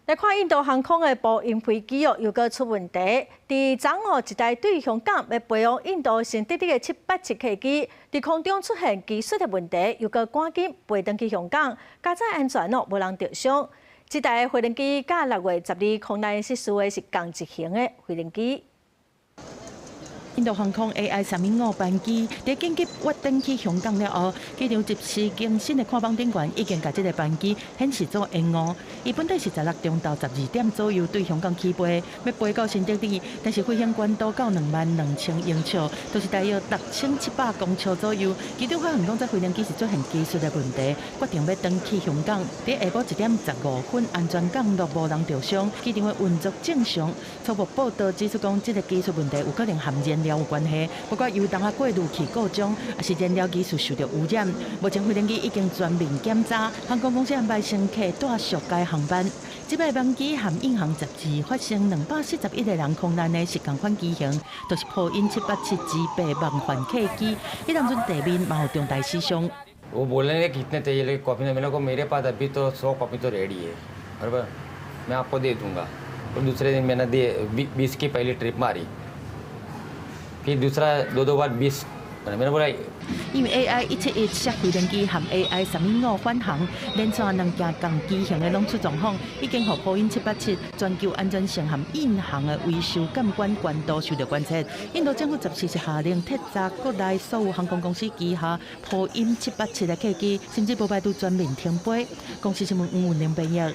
來看印度航空的波音飛機哦，又閣出問題。佇昨昏，一台對香港欲飛往印度新德里的787客機，佇空中出現技術的問題，又閣趕緊飛轉去香港，佳哉安全哦，無人著傷。這台飛行機佮6月12空難失事的是仝一型的飛行機。印度航空 AI 315班機佇緊急滑轉去香港了後，機場即時更新的看板頂懸已經共這个班機顯示做延誤。伊本底是16中晝12點左右對香港起飛，欲飛到新德里，但是飛行高度到22,000英尺，就是大約6700公尺左右。機長發現講，這飛行機是出現技術的問題，決定欲轉去香港。佇下晡1點15分安全降落，無人著傷，機場的運作正常。初步報道指出講，這个技術問題有可能和燃料有關係，包括油筒仔過濾器故障，抑是燃料技術受著污染。目前飛行機已經全面檢查，航空公司安排乘客搭續改航班。這擺班機和印航12發生241個人空難的是仝款機型，就是波音787-8夢幻客機。彼當陣地面嘛有重大死傷。 वो बोलने कितने चाहिए कॉपी में मैंने को मेरे पास अभी तो 100 कॉपी तो रेडी है, बराबर, मैं आपको दे दूंगा। तो दूसरे दिन मैंने दे 20 की पहली ट्रिप मारी, फिर दूसरा दो दो बार 20मैंने बोला。因為 AI 171式飛行機和 AI 315返航，連續兩架仝機型的攏出狀況，已經予波音七八七全球安全性和印航的維修監管高度受著關切。印度政府14是下令徹查國內所有航空公司旗下波音七八七的客機，甚至無排除全面停飛。公視新聞吳文玲編譯。